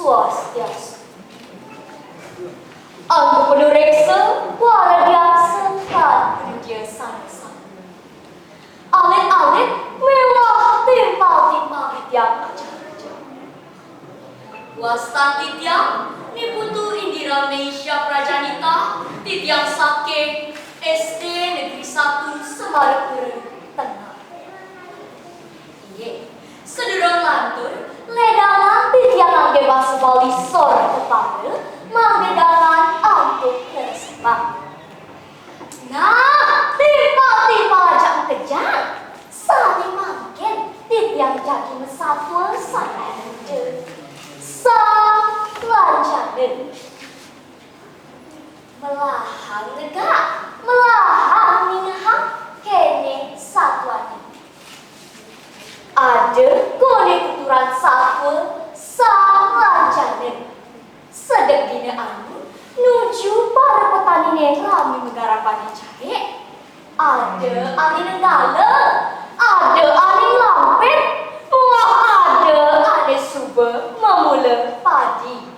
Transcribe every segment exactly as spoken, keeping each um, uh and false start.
Swastiastu. Angga panuréksa, para diaksa, lan panindya sané sami. Alit-alit miwah timpal-timpal titiang ajeng-ajeng. Wastan titiang Ni Putu Indira Meisya Prajanita, titiang saking S D Negeri Satu Semarapura Tengah. Inggih, sadurung lantur, ledangan titiang nganggé basa Bali sor pepara, mangda dangan antuk ngresepang. Nah, timpal-timpal ajak makejang. Sané mangkin titiang jagi masatua sané muda. Sang Lanjana. Melahang negak, melahang ningehang, kéné satuané. Ada koné tuturan satua Sang Lanjana. Sedek dina anu, nuju para petaniné rami magarapan carik. Ada ané nenggala, ada ané nglampit, muah ada ané suba mamula padi.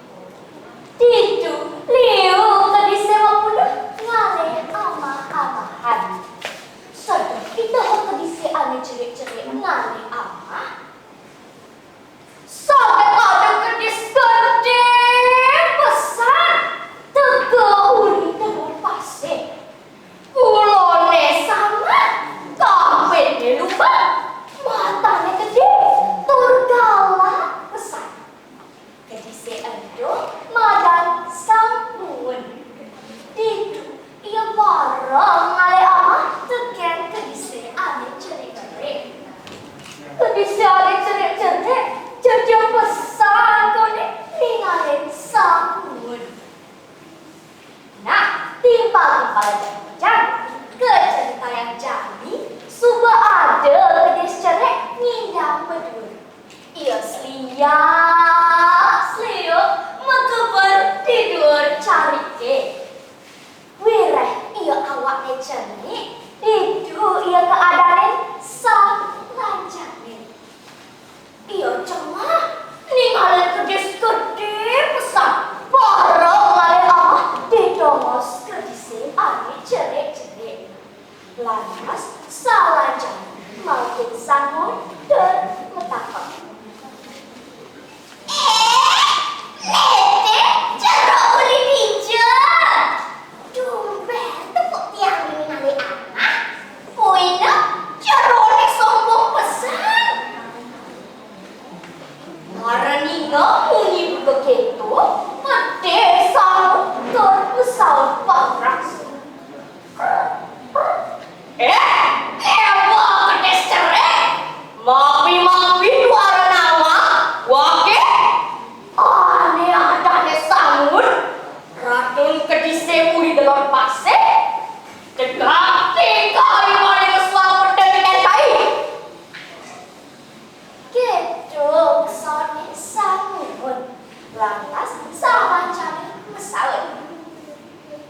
Ditu liu kedisé mamula ngalih amah-amahan. Sedek ditaha kedisé ané cerik-cerik ngalih amah. Saget ada kedis gedé pesan, teka uli duur pasih. Bulané sanget, kampidné lubeng, matané gedé, tur galak pesan. Kedisé ento madan Sang Muun. Ditu ia bareng ngalih amah tekén kedisé ané cerik-cerik. Kedisé ané cerik-cerik, jejeh pesan koné ningalin Sang Muun. Nah, timpal-timpal ajak makejang, kacaritayang jani, suba ada kedis cerik ngindang maduur. Ia sliak-sliuk makeber di duur cariké. Wiréh ia awakné cenik, ditu ia kaadanin Sang Lanjana. Ia cemah ningalin kedis gedé pesan, bareng ngalih amah di tongos kedisé ané cerik-cerik. Lantas Sang Lanjana maukin Sang Muun tur matakon. "Éh, Lété, jero uli dija? Tumbén tepuk tiang dini ngalih amah, buina jeroné sombong pesan." Mara ningeh munyi buka kéto, pedih Sang Muun tur masaut paras. "Éh, éwa kedis cerik, mapi-mapi tuara nawang, waké." Ané adané Sang Muun, ratun kedisé uli delod pasih, tegak tingkah ibané ngesuang pedeh tekén kai. Kéto kesautné Sang Muun. Lantas Sang Lanjana masaut,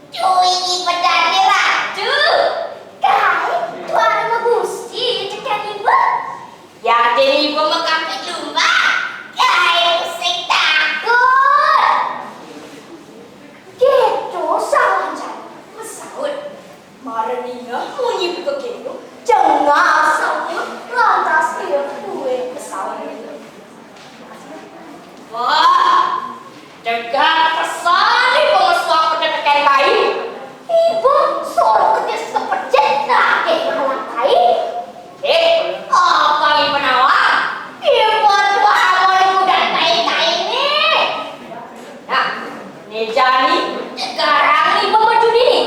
"Duh, inggih bedadi Ratu. Kai tuara magusti tekén iba. Yadiné iba makapit lumba, kai tusing takut." Kéto Sang Lanjana masaut. Mara ningeh munyi buka kéto, cengar Sang Muun, lantas ia buin masaut. "Wah, tegak pesan iba ngesuang pedeh tekén kai. Iba suruh kedis kepecik nagih ngalang kai. Éh, apang iba nawang? Iba tuah amun ngudan kai-kai né. Nah, né jani, tegarang iba maju dini.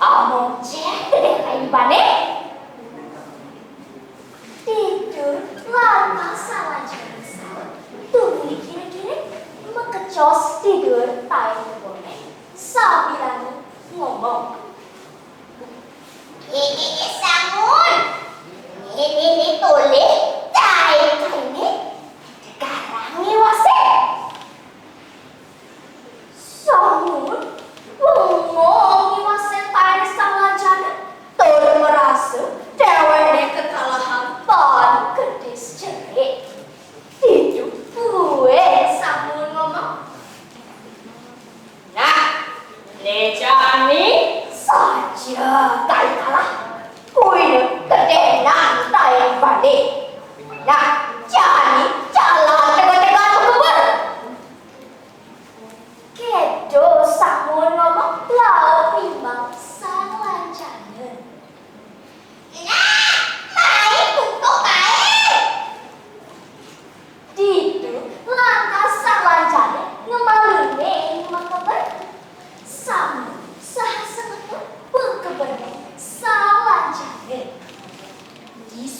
Amun cék gedé kai ibané."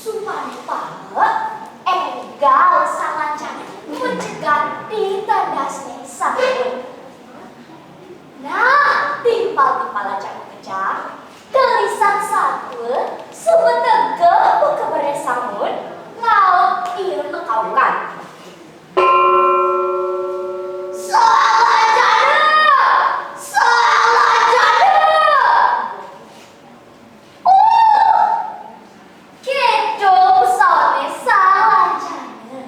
Supané pala, énggal Sang Lancané mencegat di tendasné Sangun. Nah, timpal-timpal aja makejang, gelisan satua suba tegeh ka keberné Sangun, laut ia makaukan. Sang Lancané! Sang Lancané! Oh! Kéto pesautné Sang Lancané.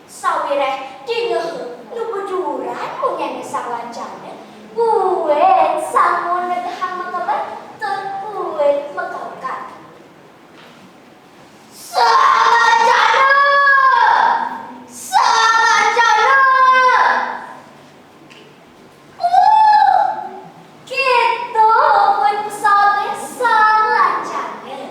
Sawiréh dingehé nu beduran munyiné Sang Lancané, buin Sangun negehang makeber tur buin makaukan. Sang Lancané! Sang Lancané! Uh, kéto buin pesautné Sang Lancané.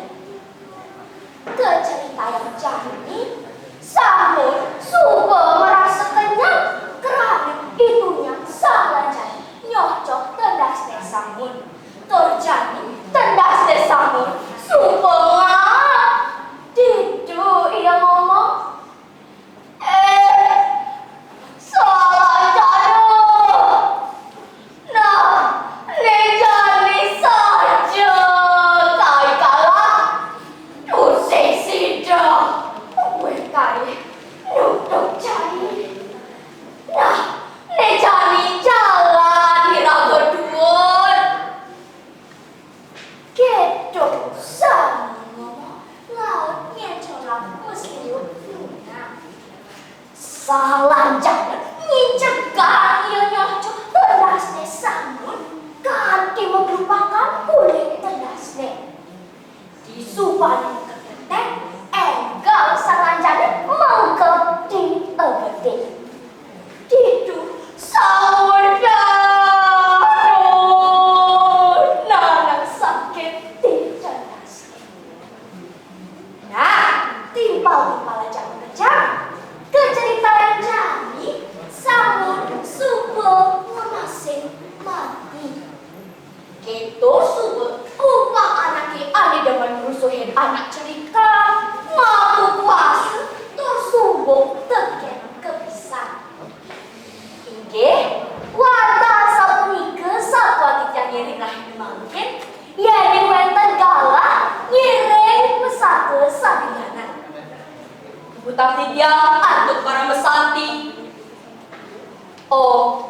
Kacaritayang jani, Sangun suba marasa kenyang, krana ditu nyan Sang Lancané nyocok tendasné Sangun. Tur jani tendasné Sangun suba ngaap. Ditu ia ngomong, "Eh, Sang Lancané! Nah, né jani saja kai kalah. Tusing sida, buin kai nutup cai. Nah, né jani jalan iraga duun." Kéto Sangun ngomong, laut ngencolang masiu nunang. Sang Lancané ngincegang ia nyocok tendasné Sangun kanti mablupakan kulit tendasné. Disubané keketek, énggal Sang Lancané mengkeb di ebeté. Ditu Sangun, aduh, nanak sakit di tendasné. Nah, timpal-timpal aja makejang, kacaritayang jani, Sangun suba ngemasin mati. Kéto suba upah anaké ané demen ngrusuhin anak cerikan, ngaku kuasa, tur suba tekén kepisan. Inggih, wantah sapunika satua titiang ngiring rahina mangkin, yéning wénten galah ngiring pesatua sabianan. Puputang titiang antuk Paramasanti. Om